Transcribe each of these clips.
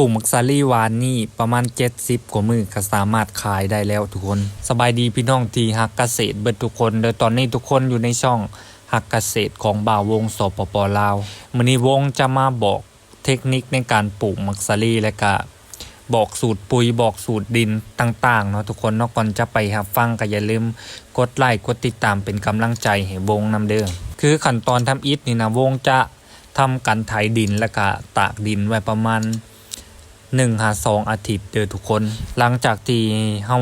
ປູກໝາກສາລີຫວານນີ້ປະມານເຈັດສິບກວ່າມື້ກໍສາມາດຂາຍໄດ້ແລ້ວທຸກຄົນ. ສະບາຍດີພີ່ນ້ອງທີ່ຮັກກະເສດເບິດທຸກຄົນເດີ. ຕອນນີ້ທຸກຄົນຢູ່ໃນຊ່ອງຮັກກະເສດຂອງບ່າວວົງ ສປປ ລາວ. ມື້ນີ້ວົງຈະມາບອກເທັກນິກໃນການປູກໝາກສາລີ ແລະກະບອກສູດປຸຍ ບອກສູດດິນຕ່າງໆເນາະທຸກຄົນເນາະ. ກ່ອນຈະໄປຮັບຟັງກໍຢ່າລືມກົດໄລ ກົດຕິດຕາມເປັນກຳລັງໃຈໃຫ້ວົງນຳເດີ. ຄືຂັ້ນຕອນທຳອິດນີ້ນະ ວົງຈະ ທຳການໄຖດິນ ແລະກະຕາກດິນໄວ້ປະມານໜຶ່ງຫາສອງອາທິດເດີທຸກຄົນ. ຫຼັງຈາກທີ່ເຮົາ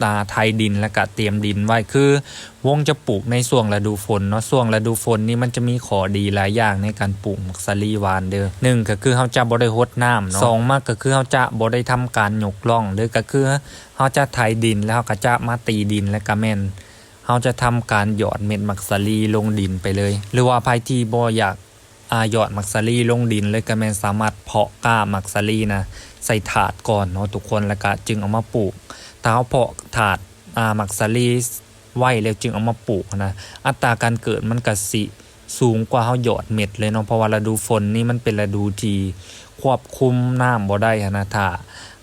ອ່າ ໄຖດິນ ແລະກະຕຽມດິນໄວ້ ຄືວົງຈະປູກໃນຊ່ວງລະດູຝົນເນາະ. ຊ່ວງລະດູຝົນນີ້ມັນຈະມີຂໍ້ດີຫຼາຍຢ່າງໃນການປູກໝາກສາລີຫວານເດີ. ໜຶ່ງກໍຄືເຮົາຈະບໍ່ໄດ້ຫົດນ້ຳເນາະ. ສອງມາກໍຄືເຮົາຈະບໍ່ໄດ້ທຳການຍົກລ່ອງເດີ. ກໍຄືເຮົາຈະໄຖດິນ ແລ້ວເຮົາກໍຈະມາຕີດິນ ແລ້ວກໍແມ່ນ ເຮົາຈະທຳການຫຍອດເມັດໝາກສາລີລົງດິນໄປເລີຍ ຫຼືວ່າໃຜທີ່ບໍ່ຢາກ ອາ ຫຍອດໝາກສາລີລົງດິນເລີຍ ກໍແມ່ນສາມາດເພາະກ້າໝາກສາລີນະໃສ່ຖາດກ່ອນເນາະທຸກຄົນ ແລ້ວກະຈຶ່ງເອົາມາປູກ. ຖ້າເຮົາເພາະຖາດ ອາ ໝາກສາລີໄວ້ແລ້ວຈຶ່ງເອົາມາປູກນະ ອັດຕາການເກີດມັນກະຊິສູງກວ່າເຮົາຫຍອດເມັດເລີຍເນາະ. ເພາະວ່າລະດູຝົນນີ້ມັນເປັນລະດູທີ່ຄວບຄຸມນ້ຳບໍ່ໄດ້ຫັ້ນນະ. ຖ້າ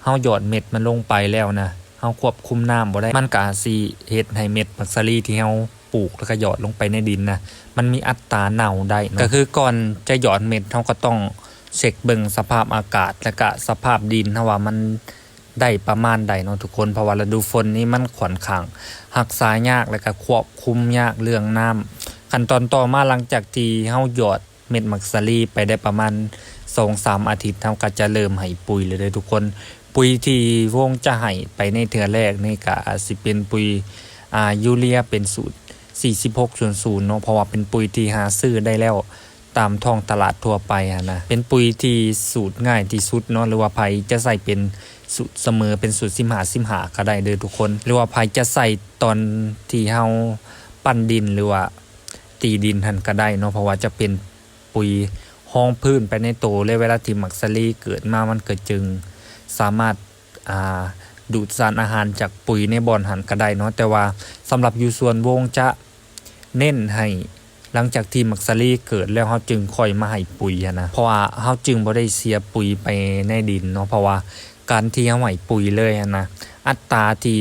ເຮົາຫຍອດເມັດມັນລົງໄປແລ້ວນະ ເຮົາຄວບຄຸມນ້ຳບໍ່ໄດ້ ມັນກະຊິເຮັດໃຫ້ເມັດໝາກສາລີທີ່ເຮົາ ປູກ ແລ້ວກໍຫຍອດລົງໄປໃນດິນນະ ມັນມີອັດຕາເນົ່າໄດ້ເນາະ. ກໍຄືກ່ອນຈະຫຍອດເມັດ ເຮົາກໍຕ້ອງເຊັກເບິ່ງສະພາບອາກາດ ແລ້ວກໍສະພາບດິນເຮົາວ່າມັນໄດ້ປະມານໃດເນາະທຸກຄົນ. ເພາະວ່າລະດູຝົນນີ້ມັນຂ້ອນຂ້າງຮັກສາຍາກ ແລ້ວກໍຄວບຄຸມຍາກເລື່ອງນ້ຳ. ຂັ້ນຕອນຕໍ່ມາ ຫຼັງຈາກທີ່ເຮົາຫຍອດເມັດໝາກສາລີໄປໄດ້ປະມານສອງສາມອາທິດ ເຮົາກໍຈະເລີ່ມໃຫ້ປຸຍແລ້ວເດີທຸກຄົນ. ປຸຍທີ່ວົງຈະໃຫ້ໄປໃນເທື່ອແລກນີ້ກໍອາດຊິເປັນປຸຍ ອາ ຢູເຣຍເປັນສູດສີ່ສິບຫົກສູນສູນເນາະ ເພາະວ່າເປັນປຸຍທີ່ຫາຊື້ໄດ້ແລ້ວຕາມທ້ອງຕະຫຼາດທົ່ວໄປຫັ້ນນະ. ເປັນປຸຍທີ່ສູດງ່າຍທີ່ສຸດເນາະ ຫຼືວ່າໃຜຈະໃສ່ເປັນສູດສະເໝີ ເປັນສູດສິບຫ້າສິບຫ້າກໍໄດ້ເດີທຸກຄົນ ຫຼືວ່າໃຜຈະໃສ່ຕອນທີ່ເຮົາປັ້ນດິນ ຫຼືວ່າຕີດິນຫັ້ນກໍໄດ້ເນາະ ເພາະວ່າຈະເປັນ ປຸຍຮອງພື້ນໄປໃນໂຕ ແລະເວລາທີ່ໝາກສາລີເກີດມາ ມັນກໍຈຶ່ງສາມາດ ອ່າ ດູດສານອາຫານຈາກປຸຍໃນບ່ອນຫັ້ນກໍໄດ້ເນາະ. ແຕ່ວ່າສຳລັບຢູ່ສວນວົງຈະເນັ້ນໃຫ້ ຫຼັງຈາກທີ່ໝາກສາລີເກີດແລ້ວ ເຮົາຈຶ່ງຄ່ອຍມາໃຫ້ປຸຍຫັ້ນນະ ເພາະວ່າເຮົາຈຶ່ງບໍ່ໄດ້ເສຍປຸຍໄປໃນດິນເນາະ. ເພາະວ່າການທີ່ເຮົາໃຫ້ປຸຍເລີຍຫັ້ນນະ ອັດຕາທີ່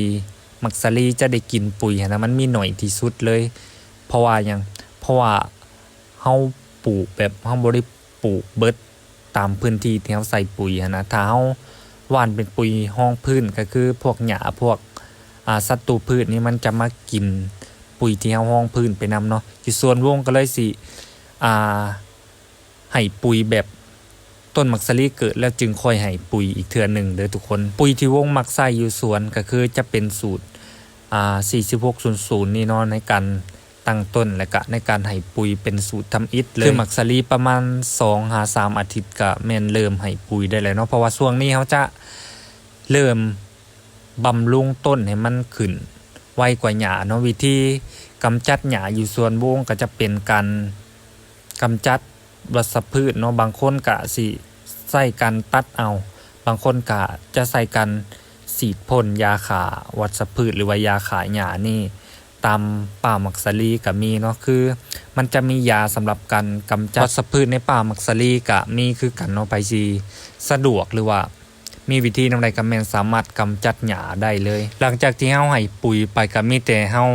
ໝາກສາລີຈະໄດ້ກິນປຸຍຫັ້ນນະ ມັນມີໜ້ອຍທີ່ສຸດເລີຍ. ເພາະວ່າຫຍັງ? ເພາະວ່າ ເຮົາປູກແບບ ເຮົາບໍ່ໄດ້ປູກເບິດຕາມພື້ນທີ່ທີ່ເຮົາໃສ່ປຸຍຫັ້ນນະ. ຖ້າເຮົາຫວ່ານເປັນປຸຍຮອງພື້ນ ກໍຄືພວກຫຍ້າ ພວກ ອາ ສັດຕູພືດນີ້ ມັນຈະມາກິນປຸຍທີ່ເຮົາຮອງພື້ນໄປນຳເນາະ. ຢູ່ສວນວົງກໍເລີຍຊິ ອາ ໃຫ້ປຸຍແບບຕົ້ນໝາກສາລີເກີດແລ້ວຈຶ່ງຄ່ອຍໃຫ້ປຸຍອີກເທື່ອໜຶ່ງເດີທຸກຄົນ. ປຸຍທີ່ວົງມັກໃຊ້ຢູ່ສວນກໍຄືຈະເປັນສູດ ອາ ສີ່ສິບຫົກສູນສູນນີ້ເນາະ ໃນການ ຕັ້ງຕົ້ນ ແລະກະໃນການໃຫ້ປຸຍເປັນສູດທຳອິດເລີຍ. ຄືໝາກສາລີປະມານສອງຫາສາມອາທິດກະແມ່ນເລີ່ມໃຫ້ປຸຍໄດ້ແລ້ວເນາະ ເພາະວ່າຊ່ວງນີ້ເຮົາຈະເລີ່ມບຳລຸງຕົ້ນໃຫ້ມັນຂຶ້ນໄວກວ່າຫຍ້າເນາະ. ວິທີກຳຈັດຫຍ້າຢູ່ສວນວົງກະຈະເປັນການກຳຈັດ ວັດຊະພືດເນາະ. ບາງຄົນກະຊິໃຊ້ການຕັດເອົາ ບາງຄົນກະຈະໃຊ້ການສີດພົ່ນຢາຂ້າວັດຊະພືດ ຫຼືວ່າຢາຂ້າຫຍ້ານີ້ ຕາມປ່າໝາກສາລີກະມີເນາະ. ຄືມັນຈະມີຢາສຳລັບການກຳຈັດວັດຊະພືດໃນປ່າໝາກສາລີກະມີຄືກັນເນາະ. ໃຜຊິສະດວກ ຫຼືວ່າ ມີວິທີແນວໃດກໍແມ່ນສາມາດກຳຈັດຫຍ້າໄດ້ເລີຍ. ຫຼັງຈາກທີ່ເຮົາໃຫ້ປຸຍໄປ ກໍມີແຕ່ເຮົາ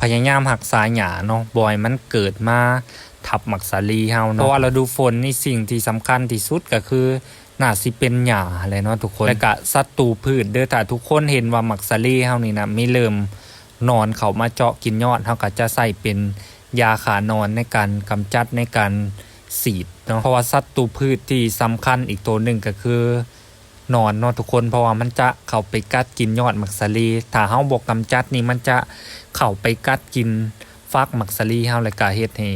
ພະຍາຍາມຮັກສາຫຍ້າເນາະ ບໍ່ໃຫ້ມັນເກີດມາທັບໝາກສາລີເຮົາເນາະ. ເພາະວ່າລະດູຝົນນີ້ ສິ່ງທີ່ສຳຄັນທີ່ສຸດກໍຄືໜ້າຊິເປັນຫຍ້າແຫຼະເນາະທຸກຄົນ ແລະກະສັດຕູພືດເດີ. ຖ້າທຸກຄົນເຫັນວ່າໝາກສາລີເຮົານີ້ນະ ມີເລີ່ມໜອນເຂົ້າມາເຈາະກິນຍອດ ເຮົາກໍຈະໃຊ້ເປັນຢາຂ້າໜອນໃນການກຳຈັດ ໃນການສີດເນາະ. ເພາະວ່າສັດຕູພືດທີ່ສຳຄັນອີກໂຕໜຶ່ງກໍຄື ໜອນເນາະທຸກຄົນ ເພາະວ່າມັນຈະເຂົ້າໄປກັດກິນຍອດໝາກສາລີ. ຖ້າເຮົາບໍ່ກຳຈັດນີ້ ມັນຈະເຂົ້າໄປກັດກິນຝັກໝາກສາລີເຮົາ ແລະກະເຮັດໃຫ້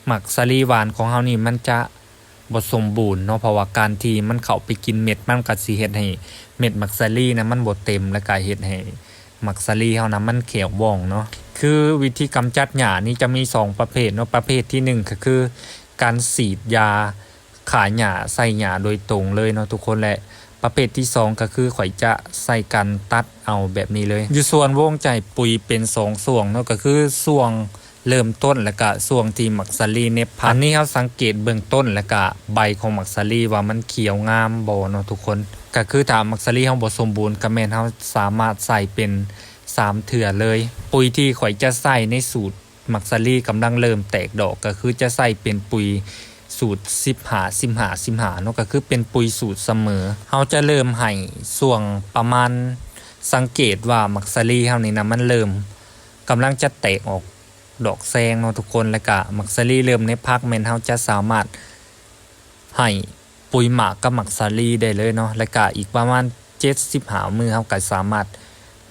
ໝາກສາລີຫວານຂອງເຮົານີ້ ມັນຈະບໍ່ສົມບູນເນາະ. ເພາະວ່າການທີ່ມັນເຂົ້າໄປກິນເມັດ ມັນກະຊິເຮັດໃຫ້ເມັດໝາກສາລີນະ ມັນບໍ່ເຕັມ ແລະກະເຮັດໃຫ້ໝາກສາລີເຮົານະ ມັນແຂວວ່ອງເນາະ. ຄືວິທີກຳຈັດຫຍ້ານີ້ຈະມີສອງປະເພດເນາະ. ປະເພດທີໜຶ່ງ ກໍຄືການສີດຢາ ຂ້າຫຍ້າໃສ່ຫຍ້າໂດຍຕົງເລີຍເນາະທຸກຄົນ ແລະປະເພດທີສອງກໍຄືຂ້ອຍຈະໃຊ້ການຕັດເອົາແບບນີ້ເລີຍ. ຢູ່ສວນວົງຈະໃຫ້ປຸຍເປັນສອງຊ່ວງເນາະ ກໍຄືຊ່ວງ ເລີ່ມຕົ້ນ ແລ້ວກະຊ່ວງທີ່ໝາກສາລີເໜັບພັກ. ອັນນີ້ເຮົາສັງເກດເບື້ອງຕົ້ນ ແລ້ວກະໃບຂອງໝາກສາລີວ່າມັນຂຽວງາມບໍ່ເນາະທຸກຄົນ. ກະຄືຖ້າໝາກສາລີເຮົາບໍ່ສົມບູນ ກະແມ່ນເຮົາສາມາດໃສ່ເປັນສາມເທື່ອເລີຍ. ປຸ໋ຍທີ່ຂ້ອຍຈະໃສ່ໃນສູດໝາກສາລີກຳລັງເລີ່ມແຕກດອກ ກະຄືຈະໃສ່ເປັນປຸ໋ຍສູດສິບຫ້າ ສິບຫ້າ ສິບຫ້າເນາະ ກະຄືເປັນປຸ໋ຍສູດສະເໝີ. ເຮົາຈະເລີ່ມໃຫ້ຊ່ວງປະມານ ສັງເກດວ່າໝາກສາລີເຮົານີ້ນະ ມັນເລີ່ມກຳລັງຈະແຕກອອກດອກແຊງເນາະທຸກຄົນ ແລ້ວກະໝາກສາລີເລີ່ມເໜັບພັກ ແມ່ນເຮົາຈະສາມາດໃຫ້ປຸ໋ຍໝາກກັບໝາກສາລີໄດ້ເລີຍເນາະ ແລ້ວກະອີກປະມານເຈັດສິບຫ້າມື້ ເຮົາກະສາມາດ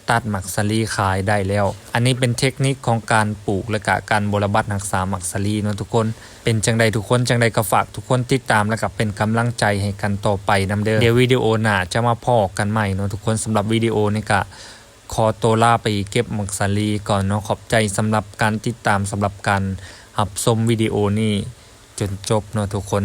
ຕັດໝາກສາລີຂາຍໄດ້ແລ້ວ. ອັນນີ້ເປັນເທັກນິກຂອງການປູກ ແລ້ວກະການບົວລະບັດຮັກສາໝາກສາລີເນາະທຸກຄົນ. ເປັນຈັ່ງໃດທຸກຄົນ ຈັ່ງໃດກະຝາກທຸກຄົນຕິດຕາມ ແລ້ວກະເປັນກຳລັງໃຈໃຫ້ກັນຕໍ່ໄປນຳເດີ. ດຽວວິດີໂອໜ້າຈະມາພໍ້ກັນໃໝ່ເນາະທຸກຄົນ. ສຳລັບວິດີໂອນີ້ກະ ຂໍຕົວລາໄປເກັບໝາກສາລີກ່ອນເນາະ. ຂອບໃຈສຳລັບການຕິດຕາມ ສຳລັບການຮັບຊົມວິດີໂອນີ້ຈົນຈົບເນາະທຸກຄົນ.